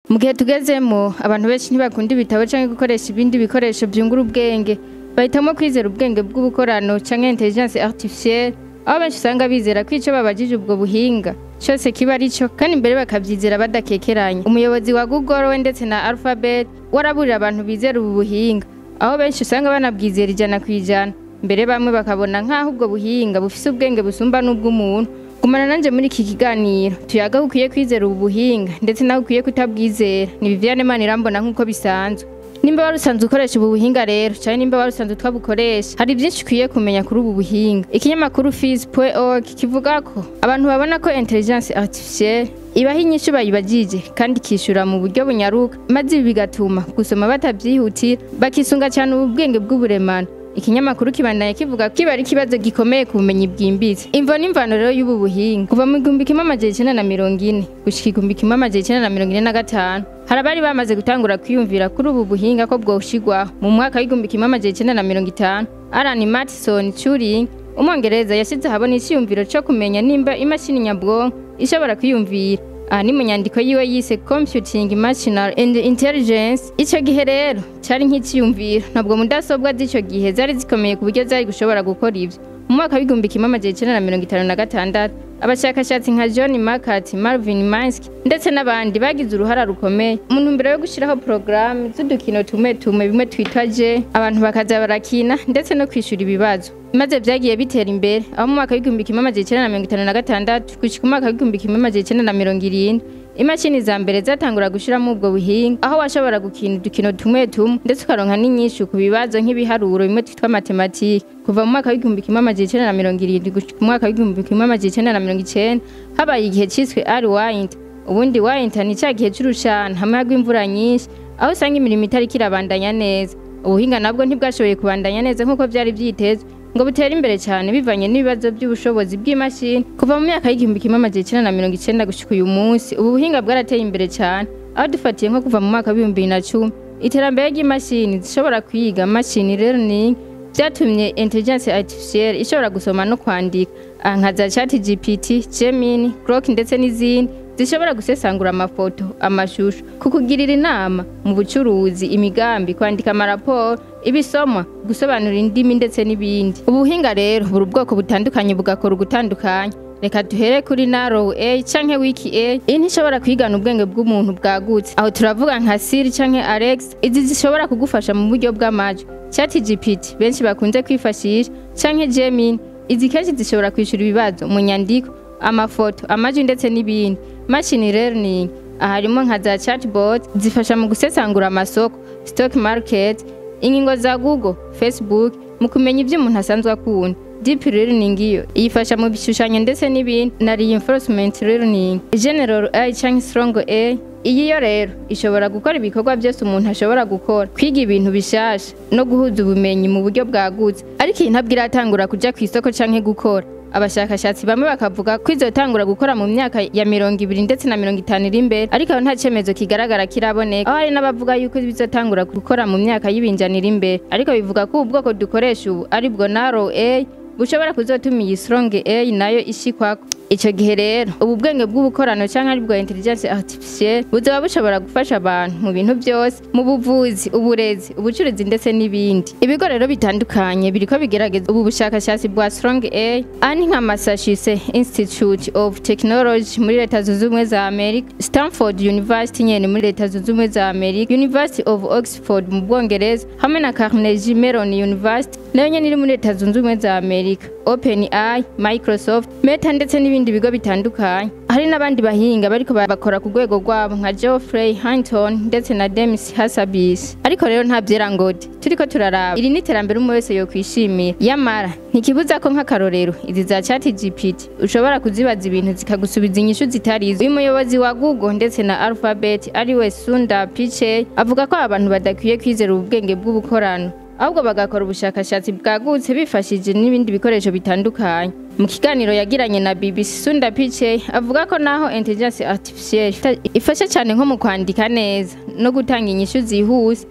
Mu gihe tugezemo, abantu benshi ntibakunda ibitabo canke gukoresha ibindi bikoresho byungura ubwenge. Bahitamo kwizera ubwenge bw'ubukorano canke intelligence artificielle, aho benshi usanga bizera ko ico babajije ubwo buhinga cyose kiba arico, kandi imbere bakavyizera badakekeranya. Umuyobozi wa Google we ndetse na Alphabet waraburira abantu bizera ubu buhinga, aho benshi usanga banabwizera 100%. Mbere bamwe bakabona nk'aho ubwo buhinga bufise ubwenge busumba n'ubw'umuntu. Gumana nanje muri iki kiganiro tuyaga ukwiye kwizera ubu buhinga ndetse nawe ukwiye kutabwizera. Ni Viviane Manirambona nk'uko bisanzwe. Nimba wari usanzwe ukoresha ubu buhinga rero, canke nimba wari usanzwe twabukoresha, hari byinshi ukwiye kumenya kuri ubu buhinga. Ikinyamakuru Phys.org kivuga ko abantu babona ko intelligence artificielle ibaha inyishu bayibajije kandi ikishura mu buryo bunyaruka, maze ibi bigatuma gusoma batavyihutira, bakisunga cyane ubu bwenge bw'uburemano. Ikinyamakuru kibandanya kivuga ko kiba ari ikibazo gikomeye ku bumenyi bwimbitse. Imvo n'imvano rero y'ubu buhinga: kuva mu 1940 gushika 1945, hari abari bamaze gutangura kwiyumvira kuri ubu buhinga ko bwoshigwaho. Mu mwaka w'1950, Alan Mathison Turing, Umwongereza, yashyize ahabona icyiyumviro cyo kumenya nimba imashini nyabwonko ishobora kwiyumvira. Aha ni mu nyandiko yiwe yise Computing Machinery and Intelligence. Icyo gihe rero cyari nk'icyiyumviro, ntabwo mudasobwa z'icyo gihe zari zikomeye ku buryo zari gushobora gukora ibyo. Mu mwaka w'1956, abashakashatsi nka John McCarthy, Marvin Minsky ndetse n'abandi bagize uruhara rukomeye mu ntumbero yo gushyiraho porogaramu z'udukino tumwe tumwe, bimwe twitwa jeux, abantu bakaza barakina ndetse no kwishyura ibibazo. Maze byagiye bitera imbere, aho mu mwaka w'1956 gushika umwaka w'1970 imashini za mbere zatangura gushiramo ubwo buhinga, aho washobora gukina udukino tumwe tumwe ndetse ukaronka n'inyishu ku bibazo nk'ibiharuro, bimwe twitwa mathématiques. Kuva mu mwaka w'1970 gushika mu mwaka w'1990 habaye igihe ciswe Early Winter. Ubundi winter ni cya gihe c'urushana hamwe hagwa imvura nyinshi, aho usanga imirimo itariko irabandanya neza. Ubuhinga nabwo ntibwashoboye kubandanya neza nk'uko vyari vyitezwe ngo butere imbere cyane, bivanye n'ibibazo by'ubushobozi bw'imashini. Kuva mu myaka y'1990 gushika uyu munsi, ubu buhinga bwarateye imbere cyane, aho dufatiye nko kuva mu mwaka w'2010, iterambere ry'imashini zishobora kwiga, machine learning, byatumye intelligence artificielle ishobora gusoma no kwandika, aha nka za ChatGPT, Gemini, Grok ndetse n'izindi zishobora gusesangura amafoto, amashusho, kukugirira inama mu bucuruzi, imigambi, kwandika amaraporo, ibisomwa, gusobanura indimi ndetse n'ibindi. Ubuhinga rero buri ubwoko butandukanye, bugakora ugutandukanye. Reka duhere kuri Narrow AI canke Weak AI. Iyi ntishobora kwigana ubwenge bw'umuntu bwagutse. Aho turavuga nka Siri canke Alexa, izi zishobora kugufasha mu buryo bw'amajwi. ChatGPT benshi bakunze kwifashisha canke Gemini, izi kenshi zishobora kwishura ibibazo mu nyandiko, amafoto, amajwi ndetse n'ibindi. Machine learning, aha harimo nka za chatbot zifasha mu gusesangura amasoko, stock market, ingingo za Google, Facebook, mu kumenya ibyo umuntu asanzwe akunda. Deep learning iyo yifasha mu bishushanyo ndetse n'ibindi, na reinforcement learning. General AI canke Strong AI, iyi yo rero ishobora gukora ibikorwa byose umuntu ashobora gukora, kwiga ibintu bishasha no guhuza ubumenyi mu buryo bwagutse, ariko iyi ntabwo iratangura kuja ku isoko canke gukora. Abashakashatsi bamwe bakavuga ko izotangura gukora mu myaka ya 20 ndetse na 50 iri imbere, ariko aho nta cemezo kigaragara kiraboneka, aho hari n'abavuga yuko bizotangura gukora mu myaka y'ibinjana iri imbere. Ariko bivuga ko ubu bwoko dukoresha ubu, aribwo Narrow AI, bushobora kuzotuma iyi Strong AI nayo ishikwako. Ico gihe rero ubu bwenge bw'ubukorano canke aribwo intelligence artificielle buzoba bushobora gufasha abantu mu bintu byose, mu buvuzi, uburezi, ubucuruzi ndetse n'ibindi. Ibigo rero bitandukanye biriko bigerageza ubu bushakashatsi bwa Strong AI. Aha ni nka Massachusetts Institute of Technology muri Leta Zunze Ubumwe za Amerika, Stanford University nyene muri Leta Zunze Ubumwe za Amerika, University of Oxford mu Bwongereza, hamwe na Carnegie Mellon University nayo nyene iri muri Leta Zunze Ubumwe za Amerika, OpenAI, Microsoft, Meta ndetse n'ibindi bigo bitandukanye. Hari n'abandi bahinga bariko bakora ku rwego rwabo nka Geoffrey Hinton ndetse na Demis Hassabis. Ariko rero nta vyera ngo de. Turiko turaraba, iri ni iterambere umwe wese yokwishimira. Yamara ntikibuza ko, nk'akarorero, izi za ChatGPT ushobora kuzibaza ibintu zikagusubiza inyishu zitarizo. Uyu muyobozi wa Google ndetse na Alphabet, ariwe Sundar Pichai, avuga ko abantu badakwiye kwizera ubu bwenge bw'ubukorano, ahubwo bagakora ubushakashatsi bwagutse bifashishije n'ibindi bikoresho bitandukanye. Mu kiganiro yagiranye na BBC, Sundar Pichai avuga ko naho intelligence artificielle ifasha cyane nko mu kwandika neza no gutanga inyishu zihuse,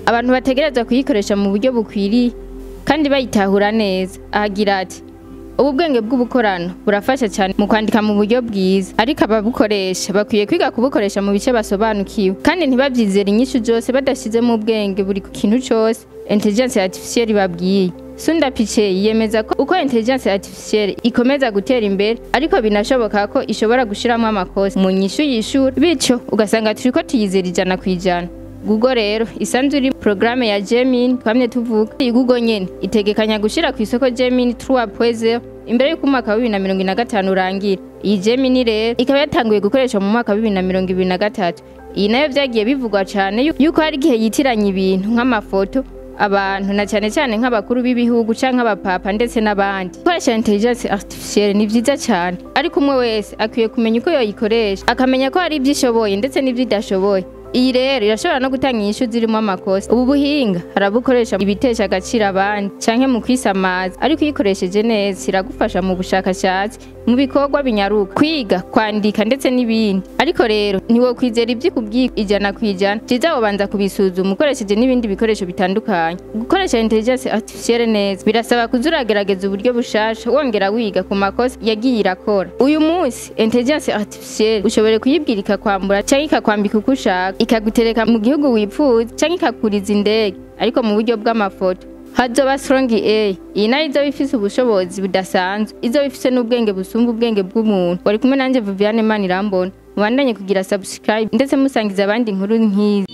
abantu bategerezwa kuyikoresha mu buryo bukwiriye kandi bayitahura neza. Ahagira ati: Ubu bwenge bw'ubukorano burafasha cyane mu kwandika mu buryo bwiza, ariko ababukoresha bakwiye kwiga kubukoresha mu bice basobanukiwe, kandi ntibabyizere inyishu zose badashyizemo ubwenge buri ku kintu cyose intelligence artificielle babwiye. Sundar Pichai yemeza ko uko intelligence artificielle ikomeza gutera imbere, ariko binashoboka ko ishobora gushiramo amakosa mu nyishu yishura, bityo ugasanga turiko tuyizera 100%. Google rero isanzwe iri programme ya Gemini twamye tuvuga. Iyi Google nyene itegekanya gushira ku isoko Gemini 3.0 imbere y'uko umwaka wa 2025 urangira. Iyi Gemini rero ikaba yatanguye gukoreshwa mu mwaka wa 2023. Iyi nayo vyagiye bivugwa cane yuko hari igihe yitiranya ibintu nk'amafoto, abantu, na cyane cyane nk'abakuru b'ibihugu canke abapapa ndetse n'abandi. Gukoresha intelligence artificielle ni vyiza cyane, ariko umwe wese akwiye kumenya uko yoyikoresha, akamenya ko hari ibyo ishoboye ndetse n'ibyo idashoboye. Iyi rero irashobora no gutanga inyishu zirimo amakosa. Ubu buhinga harabukoresha ibitesha agaciro abandi canke mu kwisamaza, ariko uyikoresheje neza iragufasha mu bushakashatsi, mu bikorwa binyaruka, kwiga, kwandika ndetse n'ibindi. Ariko rero ntiwokwizera ibyo ikubwiye 100%. Vyiza wobanza kubisuzuma ukoresheje n'ibindi bikoresho bitandukanye. Gukoresha intelligence artificielle neza birasaba kuza uragerageza uburyo bushasha, wongera wiga ku makosa yagiye irakora. Uyu munsi intelligence artificielle ushobora kuyibwira ikakwambura canke ikakwambika uko ushaka, ikagutereka mu gihugu wifuza canke ikakuriza indege, ariko mu buryo bw'amafoto. Hazoba Strong AI. Iyi nayo izoba ifise ubushobozi budasanzwe, izoba ifise n'ubwenge busumba ubwenge bw'umuntu. Wari kumwe nanje Viviane Manirambona. Mubandanye kugira subscribe ndetse musangiza abandi inkuru nk'izi.